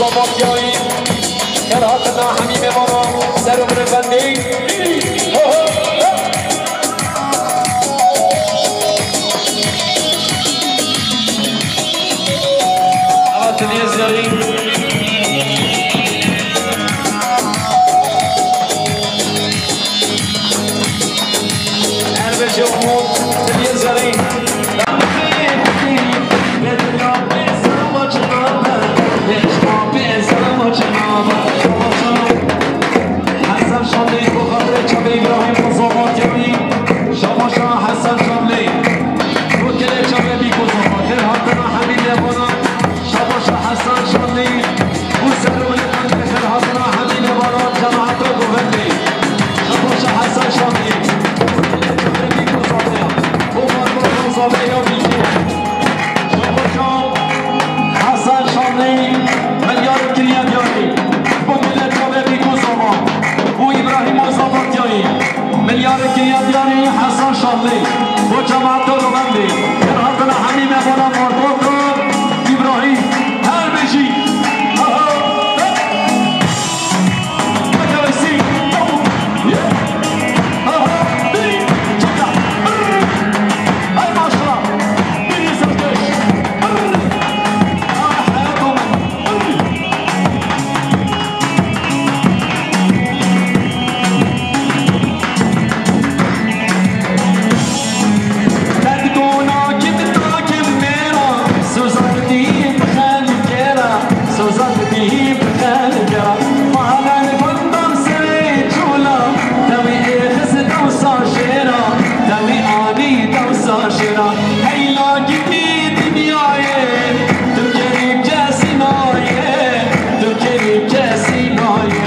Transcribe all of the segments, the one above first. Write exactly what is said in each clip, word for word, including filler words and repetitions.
Babatiyayî, her hatina hemî mêvanan, ser û binê bendî. Ho, ho, ho. Ava Diliyê Zerî. Her bêje Umut, Diliyê Zerî. Hesen Şanlî, bo xatirê çavê Îbrahîm û Zavatiyayî. Şabaşa Hesen Şanlî. Bo kelê çavê bîk û zavat. Her hatina hemî mêvanan. Şabaşa Hesen Şanlî. Bo ser û binê bendê, her hatina hemî mêvanan, cemaeta govendê. Şabaşa Hesen Şanlî. Bo kelê çavê bîk û zavat. Bo marka zavat ya bîkî. Şabaşa Hesen Şanlî, milyarê kiriye diyarî. Bo kelê çavê bîk û zavat. Bo Îbrahîm û Zavatiyayî. Milyarê kiriye diyarî Hesen Şanlî. Bo cemaeta govendê. Her hatina hemî mêvanan, marka Îbrahîm. Her bijî. Aha. Hey la gidî dinyayê, tu kerî kesî nayê, tu kerî kesî nayê.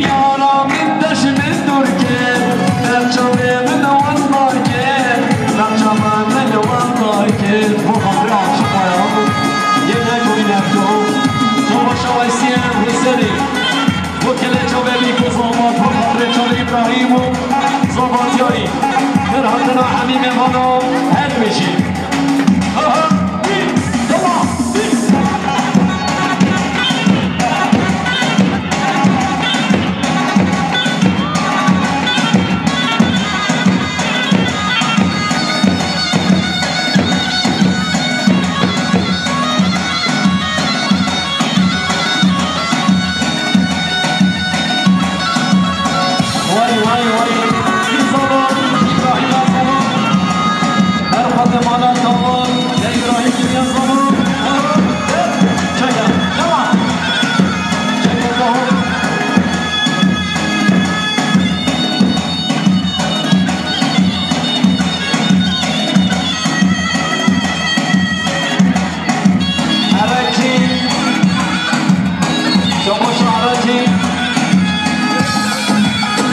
Yara min deş min dûr kir, berçavê min wan nayê, berçava min wan nayê. Bo xatirê aşiqaya, yê ne goyne to, to başa waysiye hêserî. Bo kelê çavê bîk û zavat, bo xatirê çavê Îbrahîm û Zavatiyayî. Her hatina hemî mêvanan, her bijî. Ha, ha, bî, dema, bî. Way, way, way. Zava, Îbrahîm Zava. Her xwedê mala Zava. Ya Îbrahîm giriya Zava. Çeke. Devam. Çeke, devam. Erekî, Şabaşa Erekî,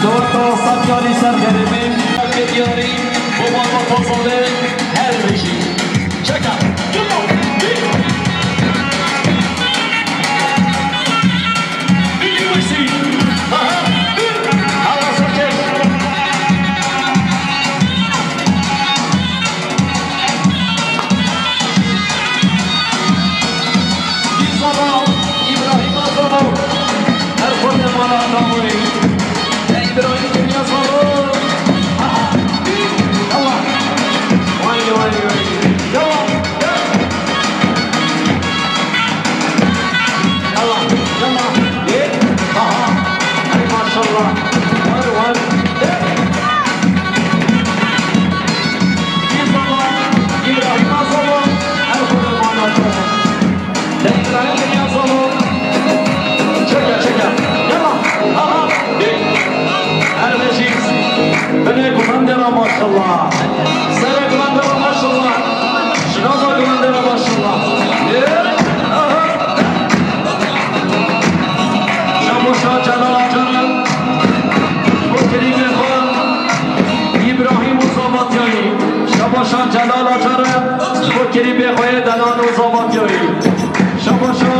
dor to sed yarî ser gerê min. Yarî, bo mala Tozanê, her bijî. Çeka, duma, bî. Bî, bî, bî. Aha, bî. Hala sakê. Zava, Îbrahîm Zava, her xwedê mala Zava. Ya Îbrahîm kiriya Zava. Aha, yalla. Way, way, way. Yalla. Yalla, yalla. Ê, aha. Ay maşallah. Var, var. Ê. Zava, Îbrahîm Zava, her xwedê mala Zava. De Îbrahîm Zava. Çeke, çeke. Yalla. Aha. Ê. Her bijî. Binê guvendê re maşallah. Serê guvendê re maşallah. Şinaza guvendê re maşallah. Ê. Aha. Şabaşa Celal Acar e. Bo klîbê xwe Îbrahîm û Zavatiyayî. Şabaşa Celal Acar e. Bo klîbê xwe yê Delal û Zavatiyayî. Şabaşa.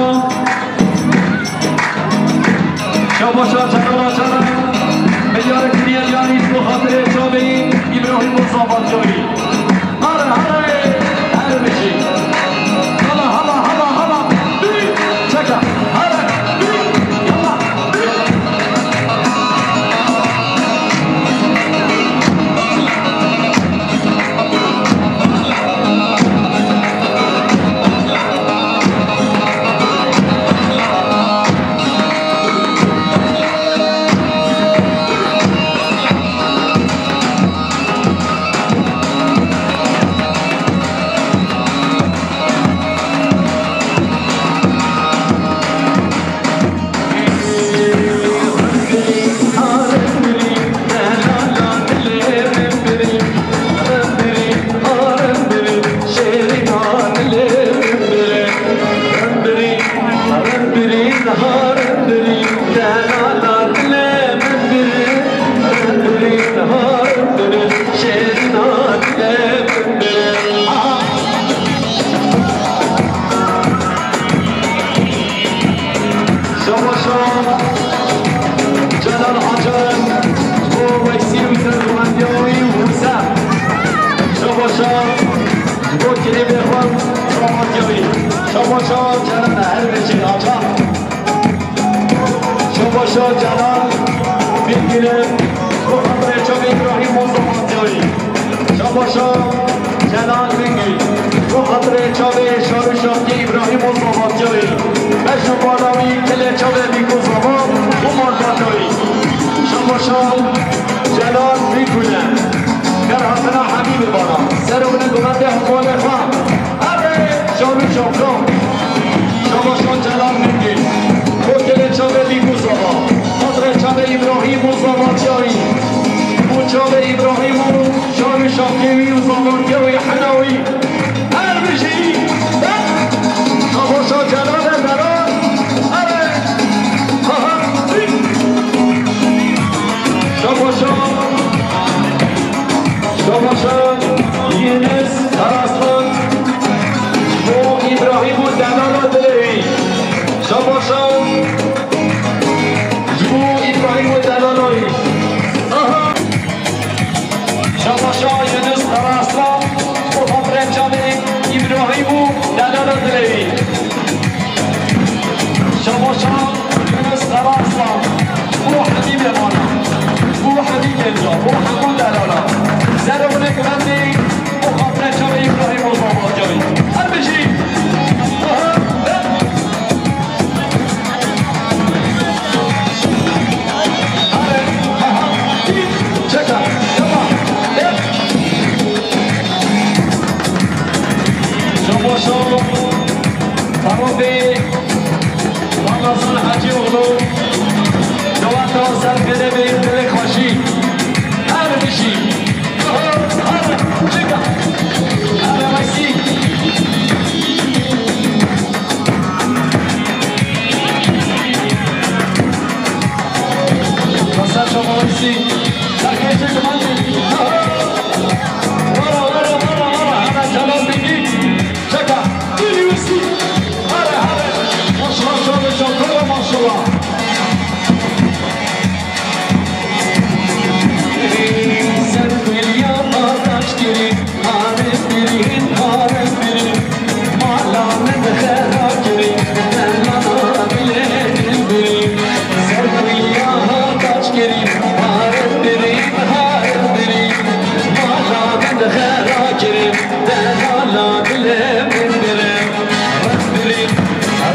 Şabaşa Celal Acar e. Milyarê kiriye diyarî bo xatirê çavê Îbrahîm û Zavatiyayî. Hare, hare, her bijî. Hala, hala, hala, hala. Dûrî, çeke. Hare. Her biçî aca. Şabaşa Celal Bilgili, bu xatirê çavê İbrahim Mustafa Çavî. Şabaşa Celal Bilgili, bu xatirê çavê Şarû Şapkî İbrahim Mustafa Çavî. Beşo bala wî kilê çavê Bîku Zava, bu Mustafa Çavî. Şabaşa Celal Bilgili. Ger hatina Habîbê bana. Ser û bine gumendê hevalê xwe. Erê, şav û şavkan. Şabaşan Celal Mingî. Kotilê çavê Bîbû Zava. Xatirê çavê Îbrahîm û Zava Çiyayî. Bû çavê Îbrahîm û şav û şavkê wî û zavalkê wî hena wî. Her bijî. Şabaşan Celal e Celal. Erê. Ha, ha. Şabaşan. Şabaşan Yunus Karaslan ji bo Îbrahîm û delala dilê wî. Şabaşan ji bo Îbrahîm û delala wî. Aha! Şabaşan Yunus Karaslan bo xatirê çavê Îbrahîm û delala dilê wî. Şabaşan Yunus Karaaslan. Bo Habîbê mane. Bo Habîbê ca. Bo hemû delala. Zerre wile guvendê. Bo xatirê çavê Îbrahîm Ozan Bacarî. Her bijî. Çeka. Tamam. Şabaşan. Tarafê Ramazan Hacîoglu, cewata ser pêre bê dilê xweşî. Her bijî. Her çika. Her wesî. Masa şoma wesî. Serkêşik mendî. Wara, wara, wara, wara. Hana Celal Bilgî. Çeka. Dil wî sî. Hare, hare. Maşallah, çavê çavê, maşallah. Ser kulya ataş kirî, hare birîn, hare birîn. Mala min xera kirî, dermana dilê min birî. Ser kulya ataş kirî, hare birîn, hare birîn. Mala min xera kirî. Delala dilê min birî, reb birî,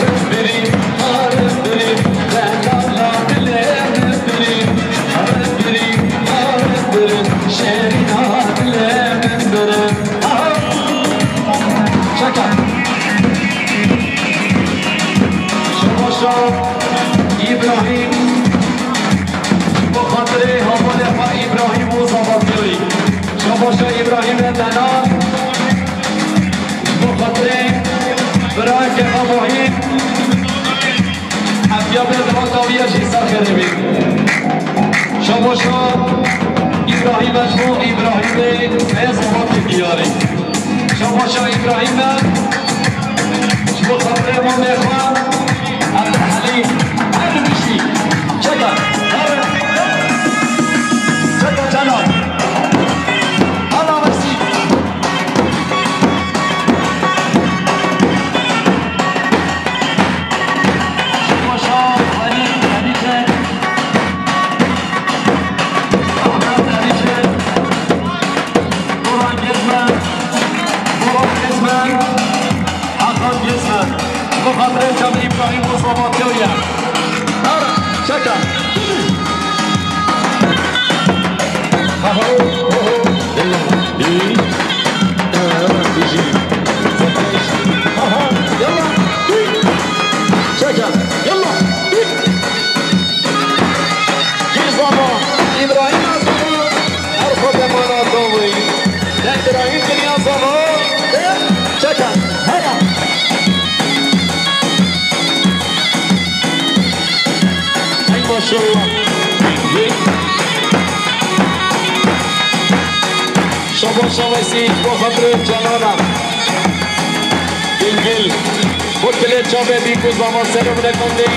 reb birî, a reb birî, delala dilê min birî, reb birî, a reb birî, şêrîna dilê min birî. Aha! Şaka. Şabaşa Îbrahîm, bo xatirê hevalê xwe Îbrahîm û Zavatiyayî. Şabaşa Îbrahîmê delal, bo xatirê birayekê xwe Muhîb, hetiya bê dewata wî ya jî ser xêrê bî. Şabaşa Îbrahîm e ji bo Îbrahîmê heye Zavatê diyarî. Şabaşa Îbrahîm e ji bo xatirê mamê xwe. Abdulhelîm, her bijî. Çeka, her. Çeka Celal. Hala wesî. Şabaşa Ferîd, Ferîd. Ahmet Ferîd. Burhan Gezmen. Burhan Gezmen. Hakan Gezmen. Bo xatirê çavê Îbrahîm Mustafa Tewya. Ara, çeka. Aha, oho, eyvallah. Ey. Ee, bijî. Aha, yallah. Çeka, yallah. Gir Zava, Îbrahîm Zava, her xwe demana Zavayî. Deng Îbrahîm kiriya Zava, e, çeka, heya. Ey maşallah. Şabaşa Wesî, bo xatirê Celala. Gilgil. Bo kilê çavê bî ku zaman serê min e kandê.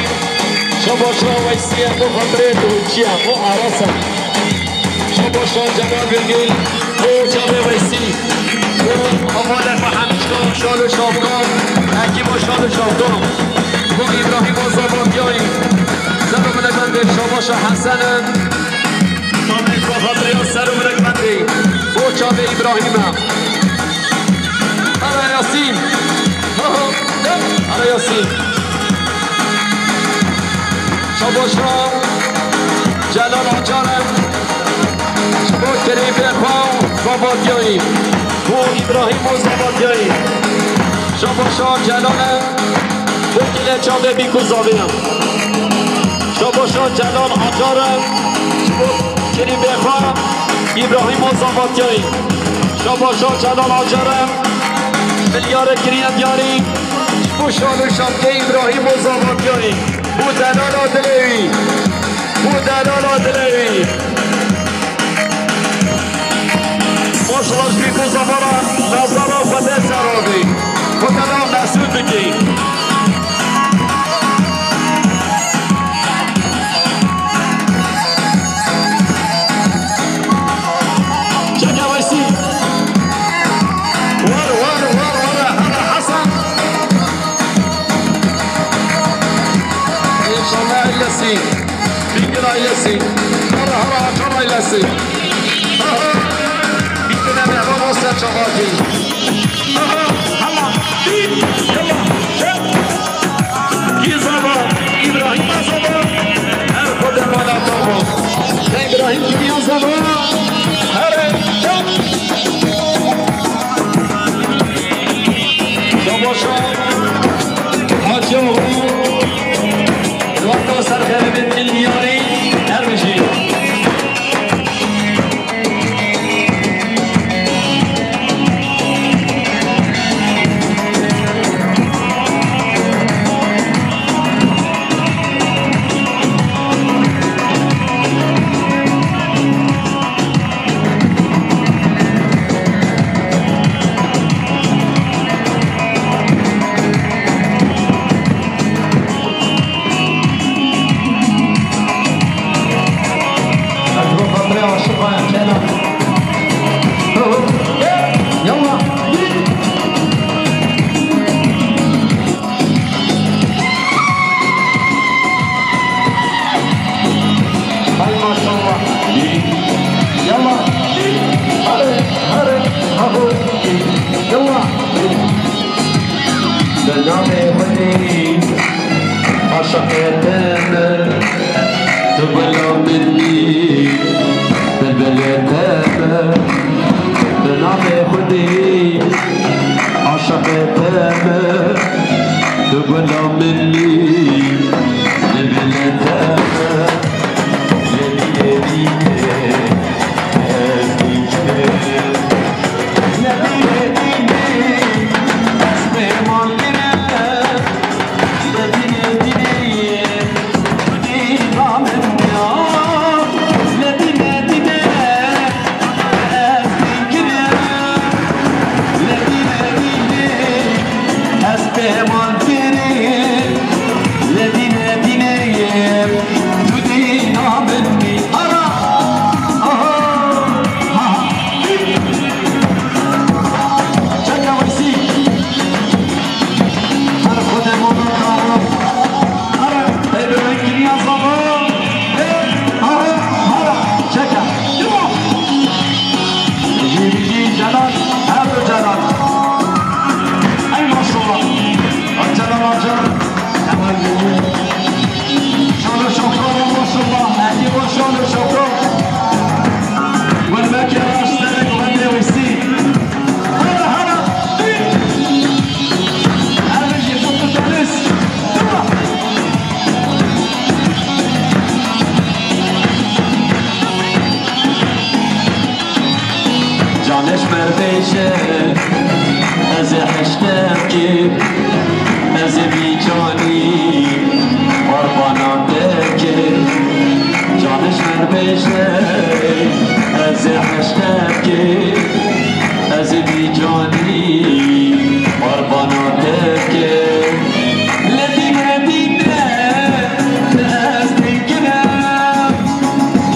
Şabaşa Wesî, bo xatirê Duhçiya, bo Arasa. Şabaşa Celal Gilgil, bo çavê Wesî. Bo Amalek û Hemîşko şal û şapka, Hekîmo şal û şapka. Bo Îbrahîmo Zavatiyayî, ser û miletbendê Şabaşa Hesen in. Şabaşa Xatirîya ser û miletbendê. Bo çavê Îbrahîm e. Hera Yasîn. Hera Yasîn. Şabaşa Celal Acar e. Ji bo kirêbê xwe Zavatiyayî. Bo Îbrahîm û Zavatiyayî. Şabaşa Celal e. Bo kile çavê bîk û zavê ye. Şabaşa Celal Acar e. Ji bo kirêbê xwe Îbrahîm û Zavatiyayî. Şabaşa Celal Acar e. Milyarê kiriye diyarî. Ji bo şal û şapkê Îbrahîm û Zavatiyayî. Bo delala dilê wî. Bo delala dilê wî. Maşallah ji bîk û zavara nazara xwe dê ser avê. Xwe delal mesûd bikî. Çeke Weysî. Were, were, were, were. Hela Hesen. Înşallah eylesin. Bingil ailesi. Hela, hela, Acar ailesi. Aha. Bitti ne be, baba sen çabaki. Aha, hela. Bit. Yalla. Çek. Gizaba, İbrahim Azaba, her kodeman Azaba. Ya İbrahim gibi Azaba, her çek. Şabaşa, Hacı Oğlu, Lokta Serkevin Milyari, her bir şey. Hay maşallah. Yalla. Hadi, hadi. Hahu. Yalla. Bi navê Xwedê aşiqê te me, tu gula min î, bilbilê te me. Bi navê Xwedê aşiqê te me, tu gula min î, bilbilê te me. Lê dînê dînê ez dînê. Lê dînê dînê ez pêman kirim. Lê dînê dînê tu dîna min ya. Lê dînê dînê ez dîn kirim. Lê dînê dînê ez pêman kirim. Lê dînê dînê tu dîna min bî. Ara! Aha! Ha, ha! Çeka Weysî! Her xwe de mona karo. Ara! Ey bi wekiliya zava! Ey! Ara! Ara! Çeka! Dima! Jî, jî, Celal, her du Celal. Ey maşallah. Ay Celal, ay Celal. Şalo şokro, maşallah. Ey maşallah şokro. Gulbeke raşt serek bende wisi. Hala, hala. Her jî tuttu deniz. Dur. Canê ji me re bêje, ez ê heşte bikêm, ez ê bî canî qurbana te bikim. Canê ji me re bêje, ez ê heşte bikêm, ez ê bî canî qurbana te bikim. Lê dîne dîne ez dikirim.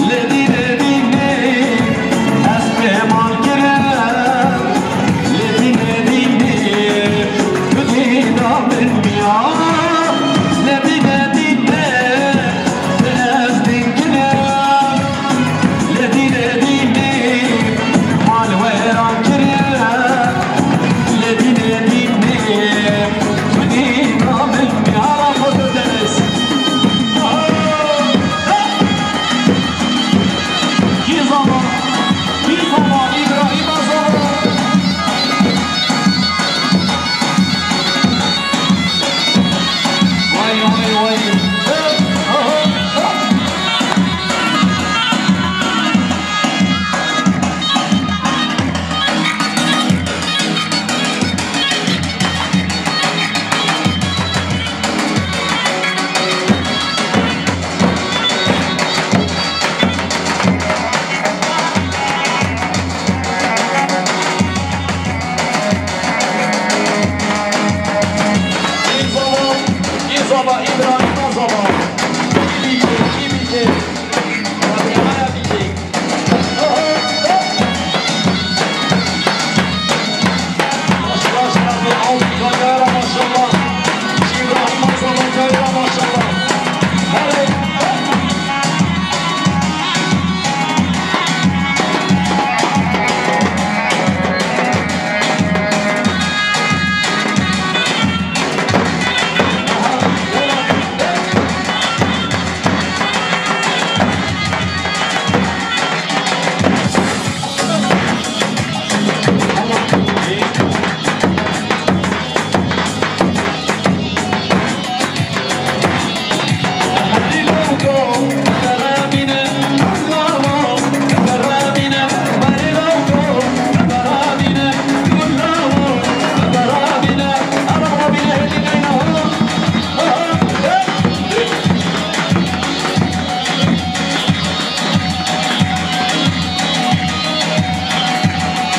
Lê dîne dîne ez pêman kirim. Lê Zaba, Îbrahîm Zaba. Kî bîçe, kî bîçe? Rabîaya bîçe. Maşallah, Şerafî, Avdî Kayara, maşallah. Îbrahîm Zaba Kayara, maşallah. Hele.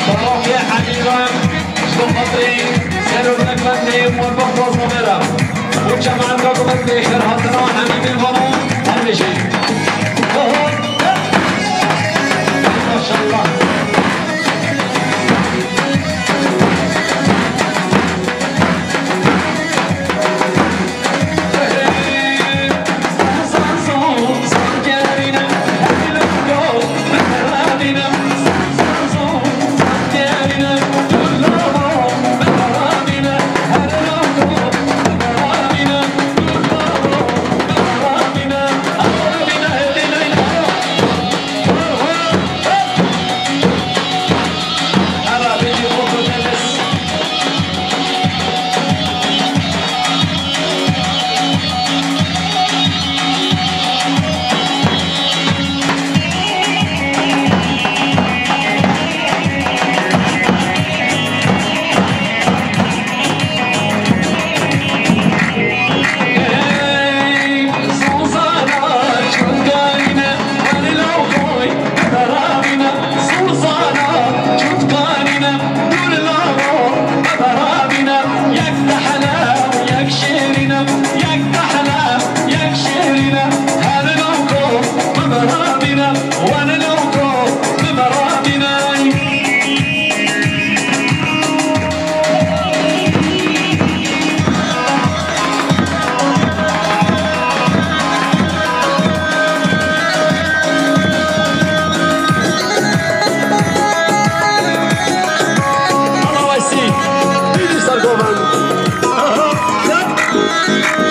Barakê Hemîran, ji bo xatirê serokek bendê, muweffiq Bazamera. Û çemenka ku bendê xêrhatina hemî mêvanan, her bijî. Maşallah.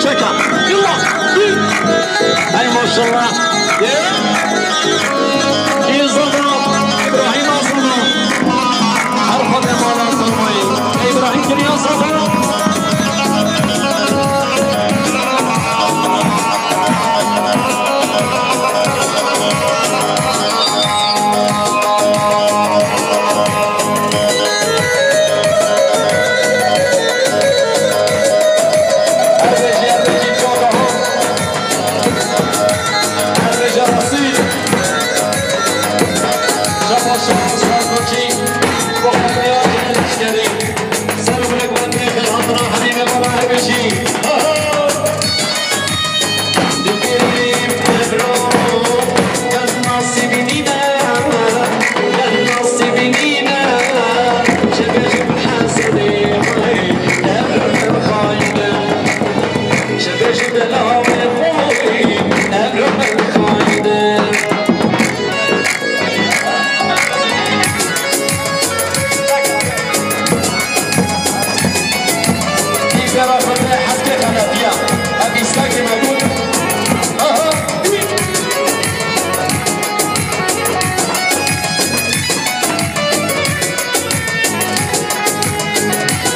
Çeka. Yallah. Hey maşallah. Kî zana? Îbrahîm Zana. Her xwedê mala Zanayê. Îbrahîm Kirya Zana.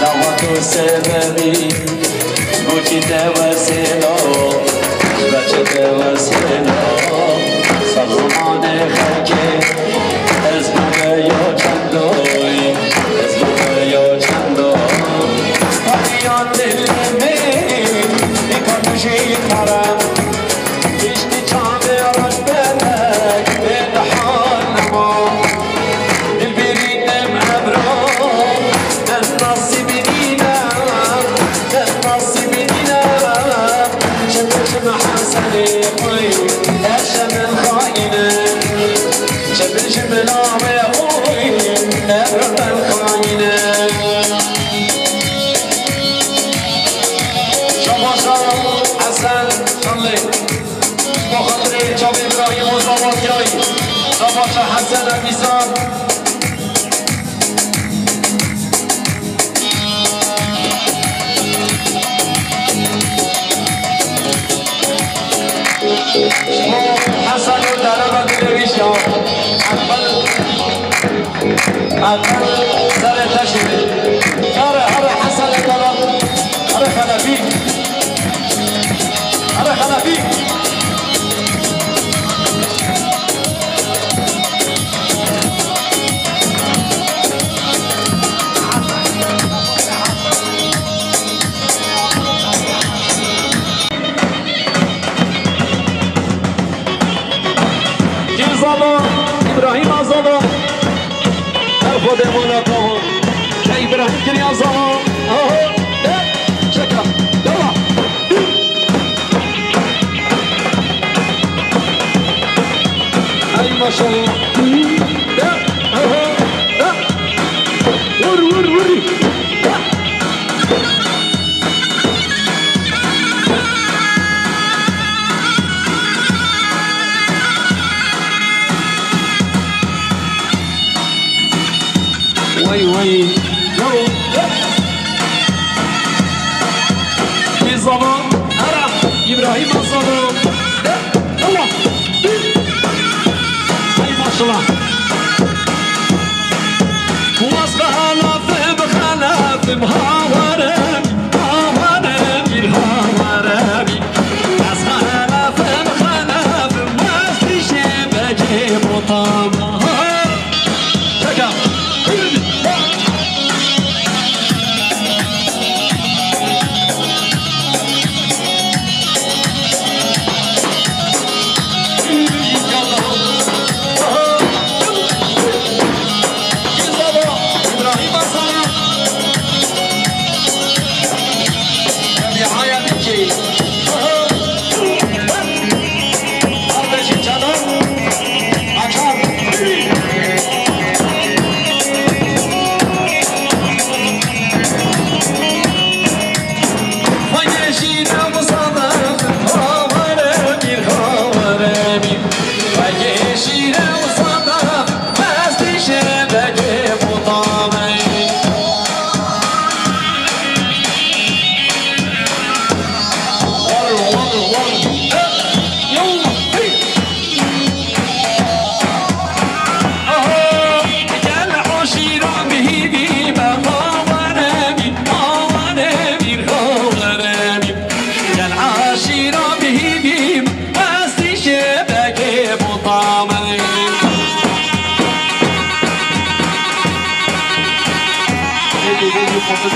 Lava tu sebebî, ji bo çi te wesêlo, ji ber çi te wesêlo, ser zimanê xelkê, ez bi we ya çendoy, ez bi we ya çendoy. Hadiya dilê min, ê ka tu jî kerem, giştî çavê roj belek, bê nihal nema. Dilbirî dem ebro, dem nasîbî nîne, dem nasîbî nîne. Hesen Şanlı. Bo xatirê çavê Îbrahîm û Zavatiyayî. Zavaça Hesen Emîsan. Ji bo Hesen û dereba dilê wî jî ya. Eqil, eqil serê te jî bê. Here, here Hesen ê dala. Here Xelefî. Here Xelefî. Kî zava? Îbrahîm a zava. Her Xwedê mala tavan. Key Îbrahîm kiriya zava. Aho. De. Çeka. Dewa. Ey maşallah. De. Aho. De. Vur, vur, vur. De. Wey, wey. Yo. Kî zava? Ara. Îbrahîm a zava. Yallah. Ay maşallah. Waz xelafim, xelafim, hawarem, hawarem, bir hawarem. Ez xelafim, xelafim, waz dişê begê botam. Çeka.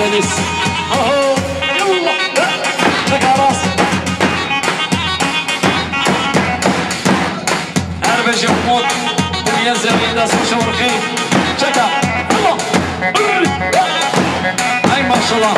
Deniz. Aho, yallah. Çeka rast. Her beşe umut, dinya zerrî dest şorxî. Çeka. Yallah. Ay maşallah.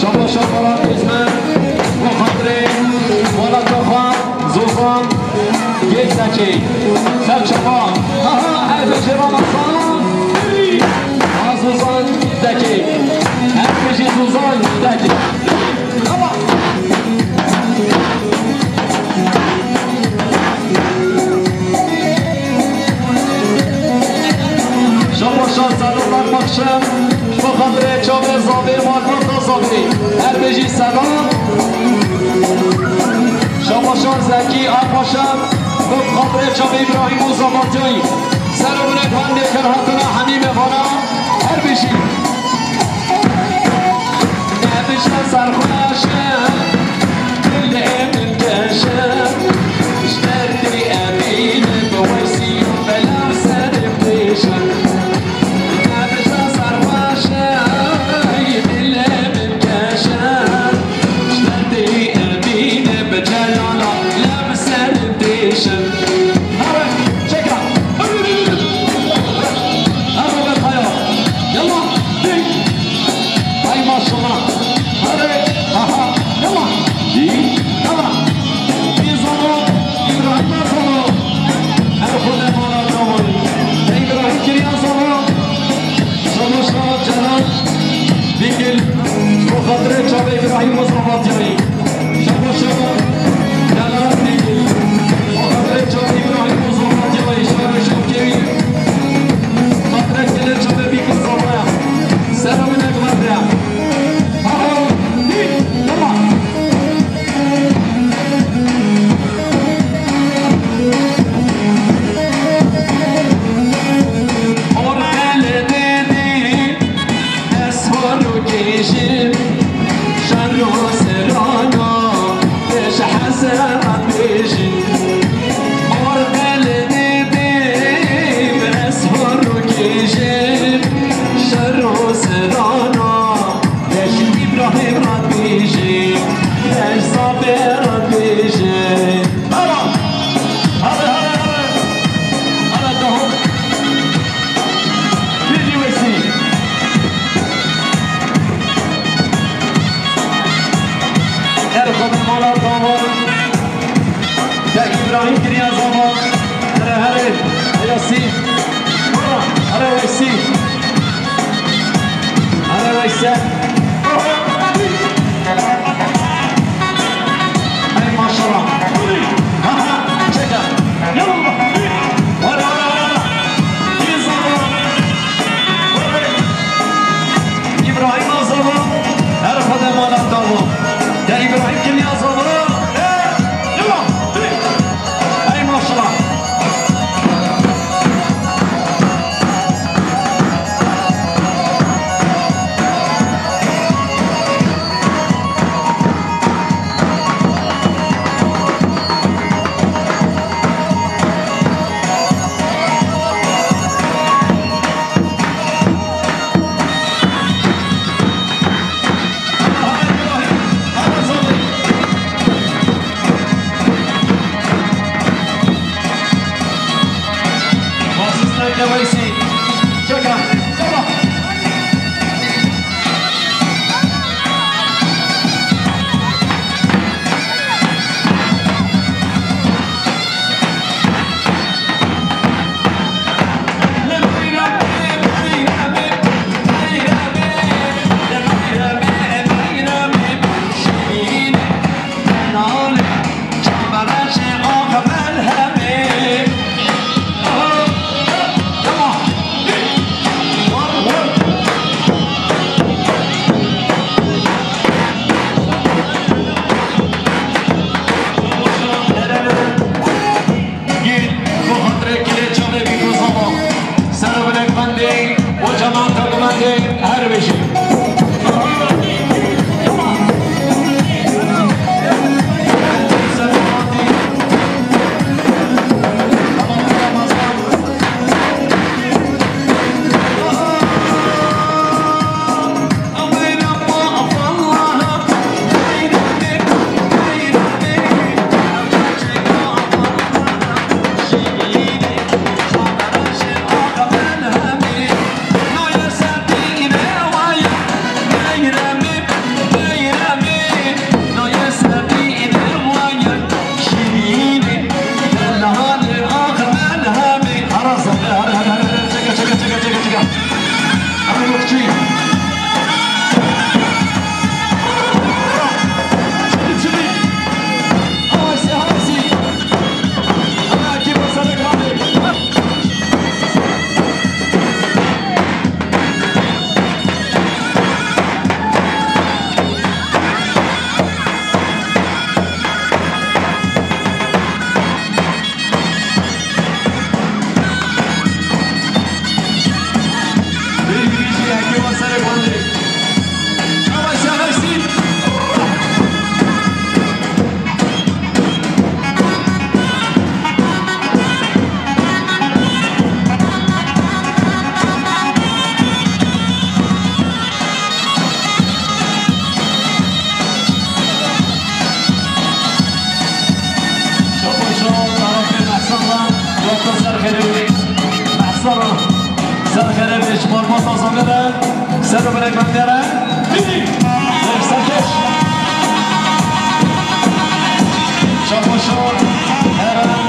Şaba şaba ra tezmen, bo xatirê welata xwe, Zozan, yek dekê, ser çava. Aha, her bêjê bana san. Ha, Zozan dekê. Her bêjê Zozan dekê. Ama. Şabaşa selam bak bakşa. Bo xatirê çavê zavê, malbata zavê. Her bêjî selam. Şabaşa Zekî Akbaşa. Bo xatirê çavê Îbrahîm û Zavatyayî. Ser û binê bandê kir hatina hemî mêvana. Her bêjî. Nebişa serxweş e, dilê min keş e. Ji ber tê Emîn bi wersî belav serim têşe. Nebişa serxweş e, dilê min keş e. Ji ber tê Emîn bi celala lev serim têşe. Nare, çeka. Hadi be kaya. Yalla. Hey. Ay maşallah. Hadi. Aha. Yalla. Hey. Yalla. Bir zaman İbrahim Erdoğan. Her konu bana tamam. İbrahim Kiryazova. Savaşa Celal. Vekil. Bo xatirê çavê İbrahim Mustafa Diyarî. Şaba şaba, Delal Dîgil, Xatirê Çavê Îbrahîm û Zofar Diyayê, şarê Şevkevî, xatirê gelê çavê Bîkir Zavaya, sera min ek verde. Aha, dî, tamam. Ortele dedi. Ez hor û gêjim, şer û serana, pêş hezar bêjim. Ortele dedim, ez hor û gêjim, şer û serana, pêş Îbrahîm re bêjim, pêş Zafê re bêjim. Hala, hala, hala, hala, hala, daha. Bêjî wesî. Her xwe be mala dava. Ya Îbrahîm kiriya zava. Here, here. Here sî. Here wesî. Here wesî. Hey maşallah. Ha, ha, çeke. Yallah. Hadi, hadi, hadi, hadi. Bir zaman. İbrahim Azama. Her kadem alan tamam. Ya İbrahim kim ya zaman? Hey, yallah. Hey maşallah. Mehsana, ser xerê bê, ji malbata Zogere, ser û berek bendere. Serkeş. Çapoşo, Eren.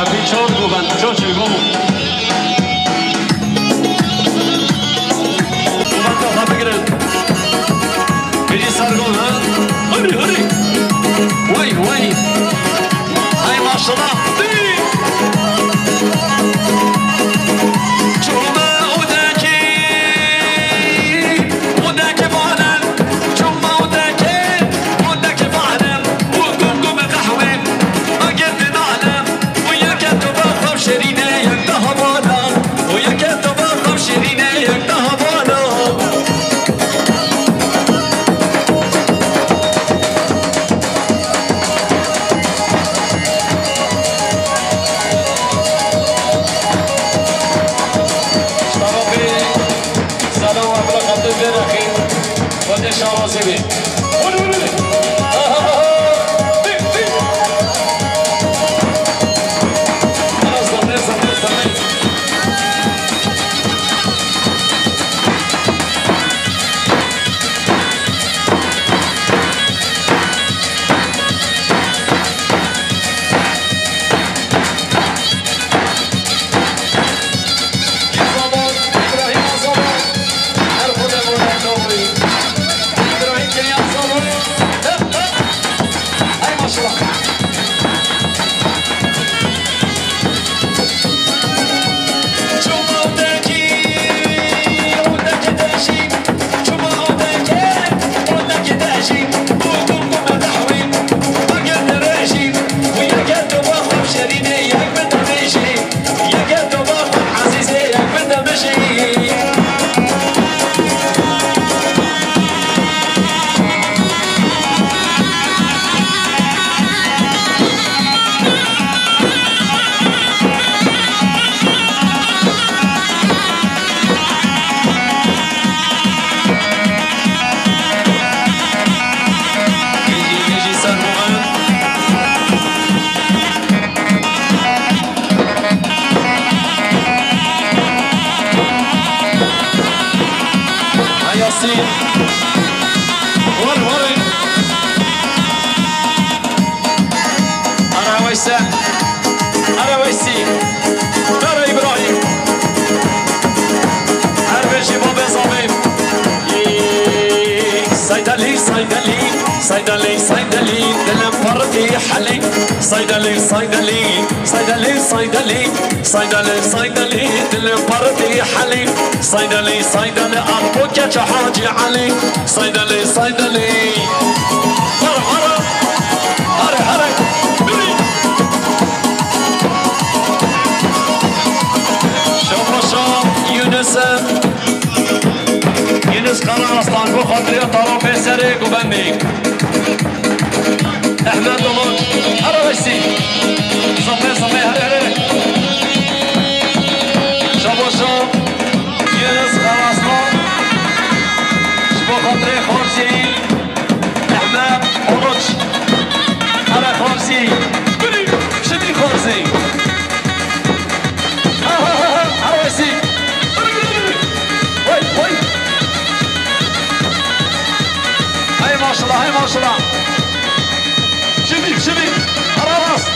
Evî çor govan, çor çil govan. Selam ve bırakatı ve rakı. Ve de şarazi bi. Vur, vur, vur. Aha, aha. Bi, bi. Biraz da, biraz da, biraz da. Zaman, İbrahim Zaman. Her xwe de were kabûl. İbrahim Kenya Zaman. Hep, hep. Ay maşallah. Çuma odeki, odeki deşik. Çuma odeki, odeki deşik. Bu gum gum dahwin. Bagel de rejim. Bu yeket de bakım şerine yek bedemejim. Yeke doba xwe ezîzê yek bide bijî. Bijî, bijî ser bû. Ay Yasîn. Hol, hol. Ara Weyse. Ara Weysî. Ara Îbrahîm. Her bijî babê Zamê. Saydalî, Saydalî, Saydalî, Saydalî, dilim pir tê helî. Saydalî, Saydalî, Saydalî, Saydalî, Saydalî, Saydalî, dilim pir tê helî. Saydalî, Saydalî, ah bo keça Hacî Elî. Saydalî, Saydalî. Hara, hara. Hare, hare. Biri. Şabaşa Yunus'e. Yunus Karaaslan, bo xatirê Tara Pêserê Gubendî. Ehmed Umut, Arabesî. Zafê, zafê, here, here. Şabaşa Yunus Karaaslan. Ji bo xatirê Xarzî. Ehmed Umut. Here Xarzî. Biri, şidî Xarzî. Ha, ha, ha, ha, Arabesî. Vay, vay. Hey maşallah, hey maşallah. Şidî, şidî. Ara rast.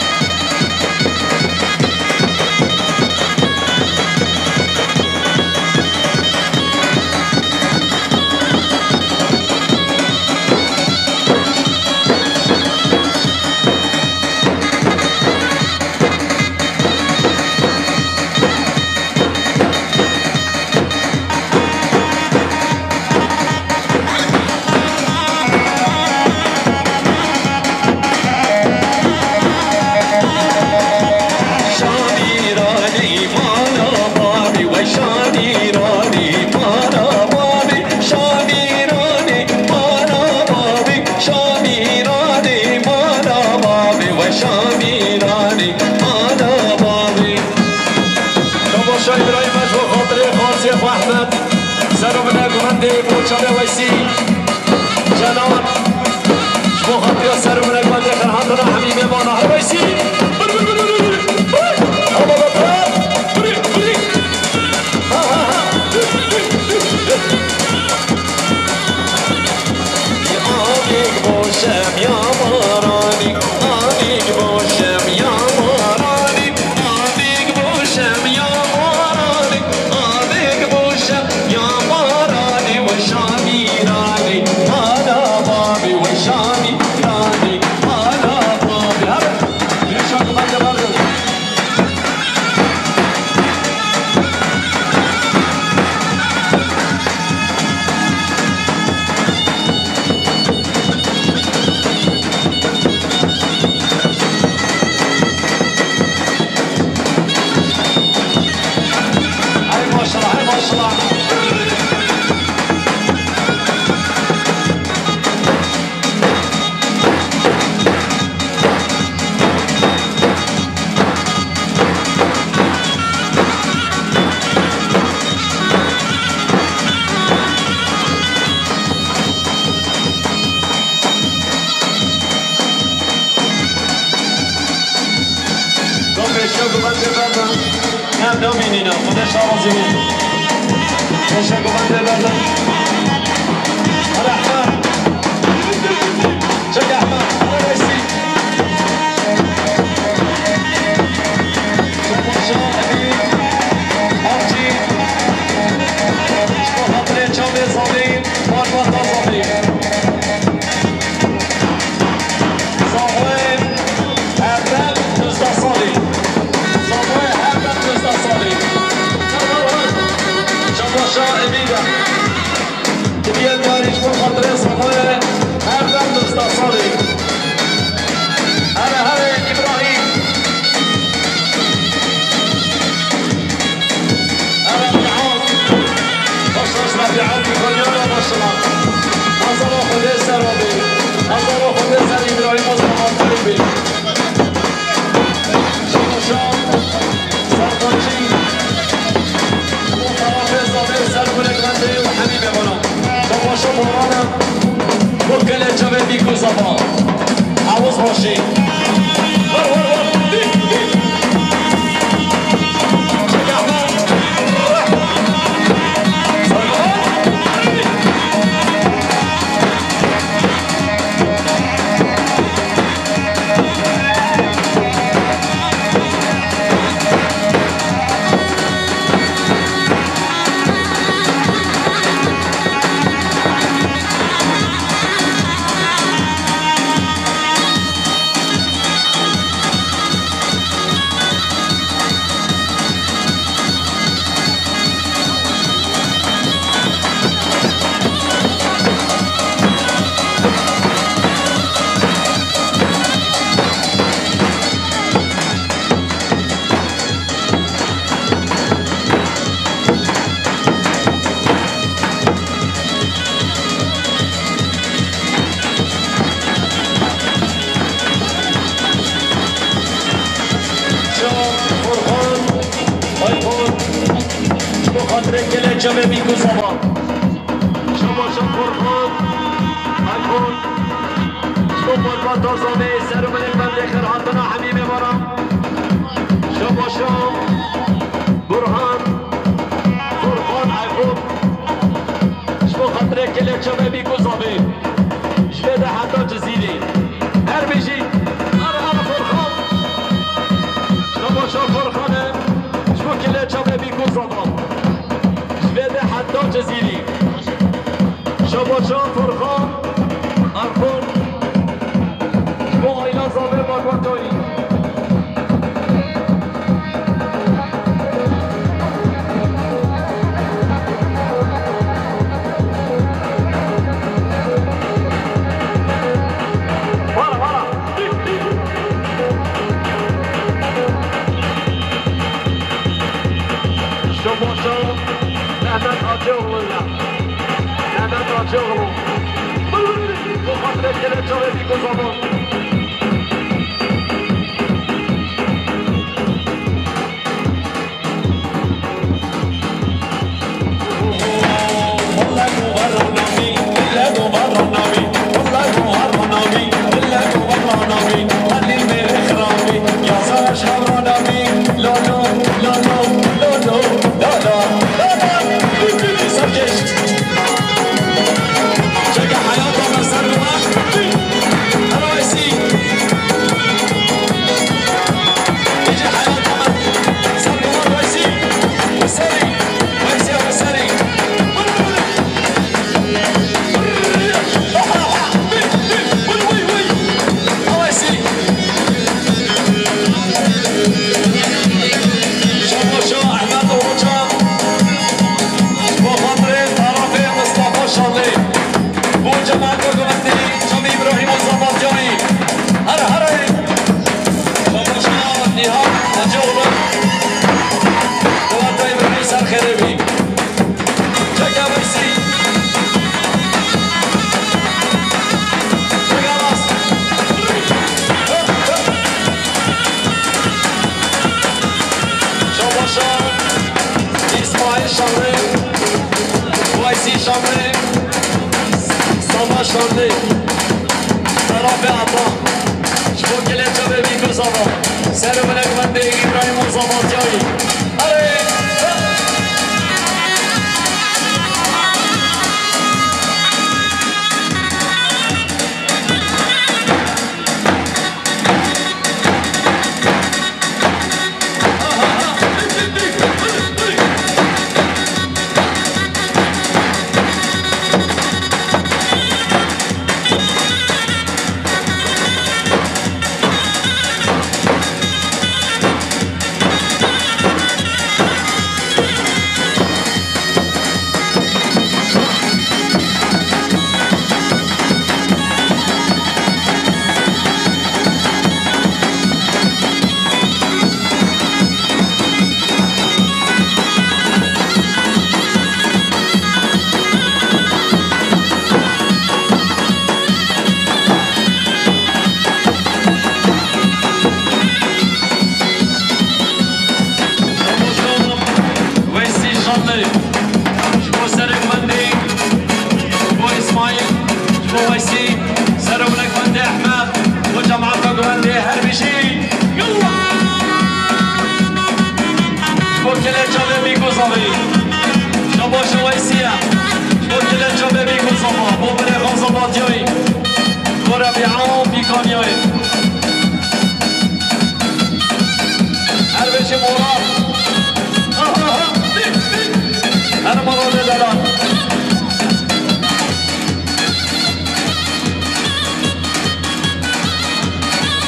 Şamîranî mala bavî, we şamîranî mala bavî, şamîranî mala bavî, şamîranî mala bavî, we şamîranî mala bavî. Şabaşa Îbrahîm, me ji bo xatirê Xarzê xwe Ehmed, ser û minek gundê Boçanê Weysî, Cenan, ji bo xatira ser û minek gundê Xerhandina Hemîmê Vana Her Weysî. Bir, bir, bir, bir, bir, bir. Hey, hava batar. Biri, biri. Ha, ha, ha. Avik boşem ya maranî, avik boşem ya maranî, avik boşem ya maranî, avik boşem ya maranî, we şamîranî. Em namînîne, xwe de şarazî bû. Teşekkür ederim. Hadi Ahmet. Çek Ahmet. Hadi Messi. Çok başa Emin. Avcı. Çok hatırı çabê Zalî. Barbat Zalî. Samuel Erdem Mustafa Salih. Samuel Erdem Mustafa Salih. Çamaşa Emine. Dibiye tarih bu hatırı Samuel Erdem Mustafa Salih. Hele hele İbrahim. Hele Nihat. Başla Nihat, Konya'ya başla. Hazır o Xwedê ser abi. Hazır o Xwedê ser İbrahim Osman Alper Bey. Şaşan, Sertaçî. Bu tarafê Zabê ser Gulek Rendê û Hemî Bêxono. Şabaşa Borana. Bu kele çavê Bîku Zaba. Havuz başî. Vur, vur, vur. Dî, dî. Çek Ahmet. Şah Furkan Ayxon, ji bo xatirê gelê çavê Bîku Zaba. Şabaşa Furkan Ayxon, ji bo Furkan Tazanê, ser û milê bendê xêrhatina hemî mêvanan. Şabaşa Burhan Furkan Ayxon, ji bo xatirê gelê çavê Bîku Zabê. Ji vê de heta Cizîrê. Her bijî. Ara, ara Furkan. Şabaşa Furkan e. Ji bo kile çavê Bîku Zaba. Ji vê de heta Cizîrê. Şabaşa Furkan. Arxon. Ji bo aîla Zabê Barbatayî. Şoboşo Mehmet Hacıoğlu ile. Mehmet Hacıoğlu. Bu hasret gelecek bir kuzamon. Bo cemaeta guhêrtî, Çemî Îbrahîm û Zabatyanî. Here here. Şabaşa Nîhat Hacîoğlu. Guhêrtî Îbrahîm ser xêrê bî. Çeke Weysî. Çeke rast. Şabaşa. Îsmaîl Şanlî, Weysî Şanlî, Samba Şanlî, Serafê Ata, ji bo kilê çavê Bîku Zava, ser û milek wendê Îbrahîm û Zavatyan. Weysî Şanlı, ji bo serê gundê, ji bo Îsmaîl, ji bo Weysî, serokek gundê Ehmed, ji bo cemaeta gundê her bijî. Yallah! Ji bo kilê çavê Bîk û Zavê, ji bo şa Weysî ye, ji bo kilê çavê Bîk û Zava, bo birê Xanza Batiyayî. Bo Rebîa û Pîkaniyayê. Her bijî moral. Aha, aha. Her moral delal.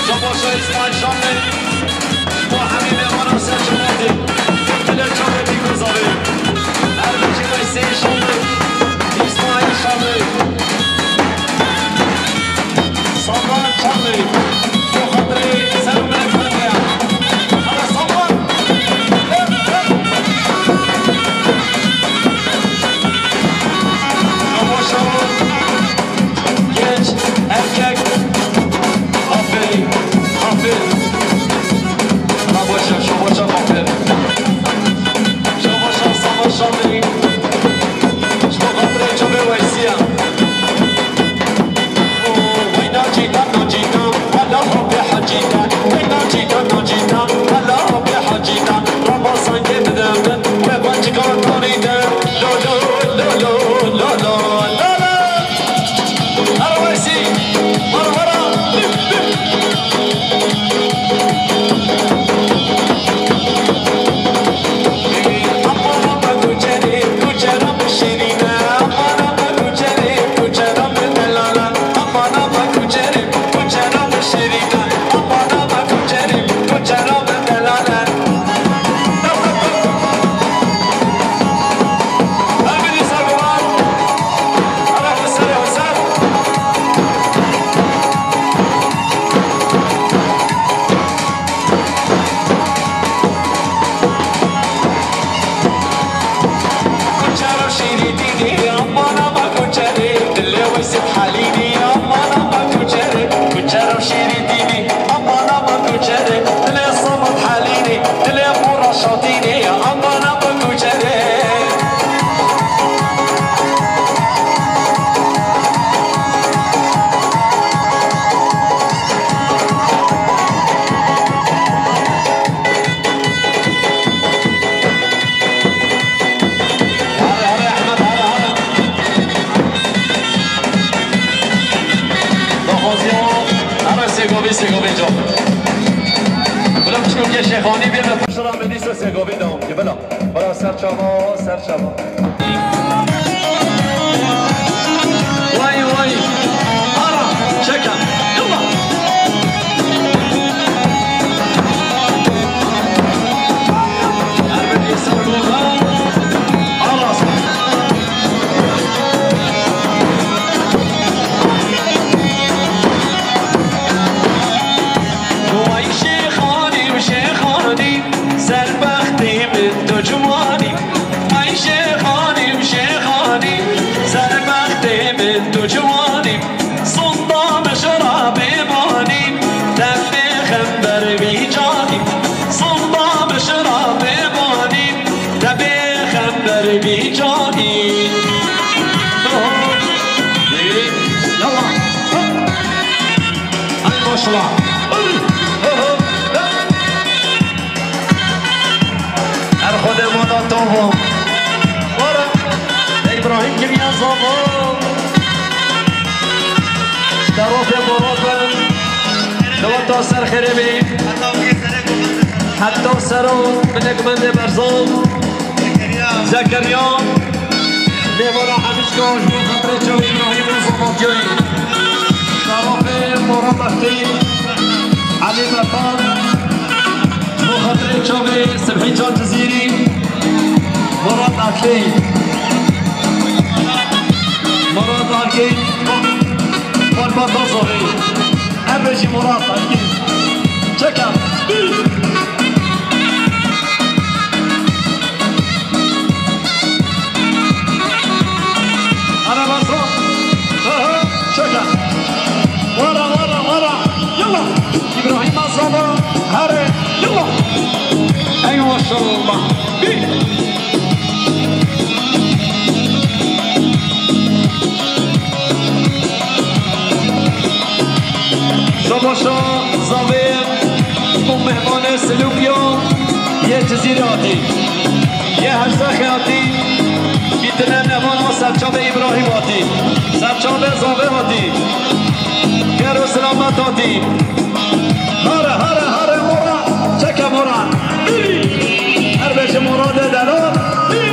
Savaşa Îsmaîl Şanlı. Bo hemî mêvana ser cemaetê. Dilê çavê Bîk û Zavê. Her bijî Weysî Şanlı. Îsmaîl Şanlı. Saman Çarlî, ji bo xatirê ser û milek Xwedê. Hele Saman! Şabaş e, genç, erkek. Aferîn, aferîn. Şabaş e, şabaş e, aferîn. Şabaş e, Saman Şarlî. Ji bo xatirê çavê Weysî ye. Daxwaziya, here Sêgovî, Sêgovî can. Bila piçkokê Şêxanî bê me pişra me dîsa Sêgovî dewam ke. Bila, bila ser çava, ser çava. Way, way. Ara, çeka. Yalla. Erbet insan ruha. Ara. Way Şêxanî û Şêxanî, serbextî min tu ciwanî. Way Şêxanî. Wara, Îbrahîm Giriya Zava. Şerefê Murat bin. Dewata ser xêrê bî. Heta sero binekmendê Berzan. Zekeriya. Lêvara Hemîşka ji bo xatirê çawa Îbrahîm û Zava Giriya. Şerefê Murat Behtî. Elî Betan. Bo xatirê çavê Sibhî Can Cizîrî, Murat Akî, Murat Akî, Barbat Azovî, ev jî Murat Akî. Çeka. Ana Berzan. Aha, çeka. Wara, wara, wara. Yalla. Îbrahîm Azava. Here. Yalla. Ey maşallah. Bî. Şabaşa zavê û mehmanê Silûkiya yê Cizîrê hatî. Yê Herzexê hatî. Bîtine mehmana serçavê Îbrahîm hatî. Serçavê zavê hatî. Xêr û selamet hatî. Hare, hare, hare, mora. Çeke mora. Bî. Her beşe mora de delal. Bî.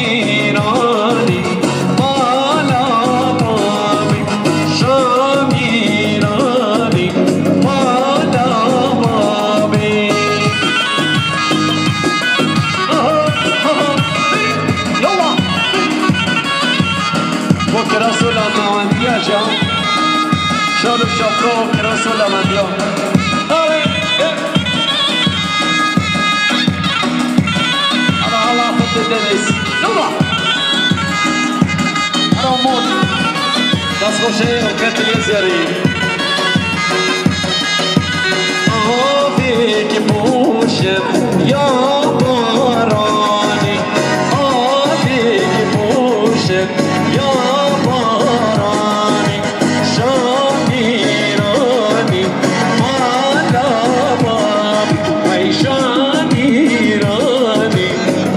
Şamîranî, mala babê. Şamîranî, mala babê. Aha, aha. Yola. Bo kirasola nawendiya ca. Şal û şapka û kirasola wendiya. Hadi. Ala, ala, xwe deniz. Yola. Ala, mor. Destxweşê û ketilê zerî. Avêk poşe ya baranî. Avêk poşe ya baranî. Şamîranî, mala babê, hey Şamîranî,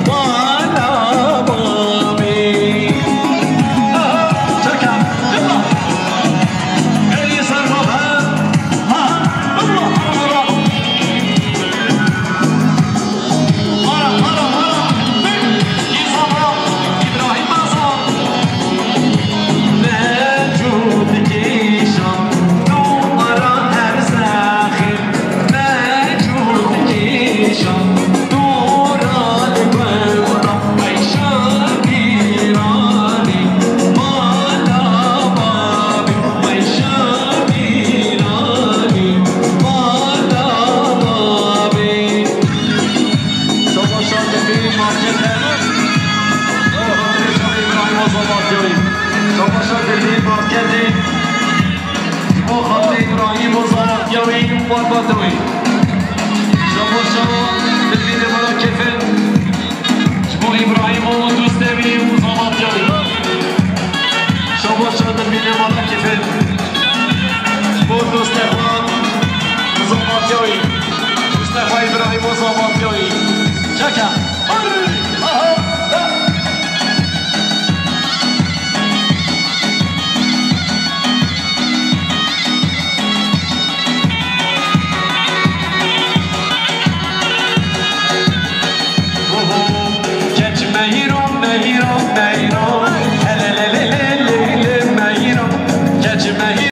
mala babê. Aha, çeka, yalla. Elî ser babê. Ha, Allah, Allah. Mara, mara, mara. Îbrahîm Azam. Mecûd kîşan, dûra Erzexê. Mecûd kîşan, dûra li gunda. Ey Şamîranî, mala babê. Ey Şamîranî, mala babê. Şabaşa Dilbîrî markete. Bo xatirê Şahê Îbrahîm Azam Akyayî. Şabaşa Dilbîrî marketê. Ji bo xatirê Îbrahîm Azam Akyayî û Barbatowî. Şabaşa Dilbîrê mala kêfin. Ji bo Îbrahîm û dostê wî û Azam Akyayî. Şabaşa Dilbîrê mala kêfin. Ji bo dostê xwe.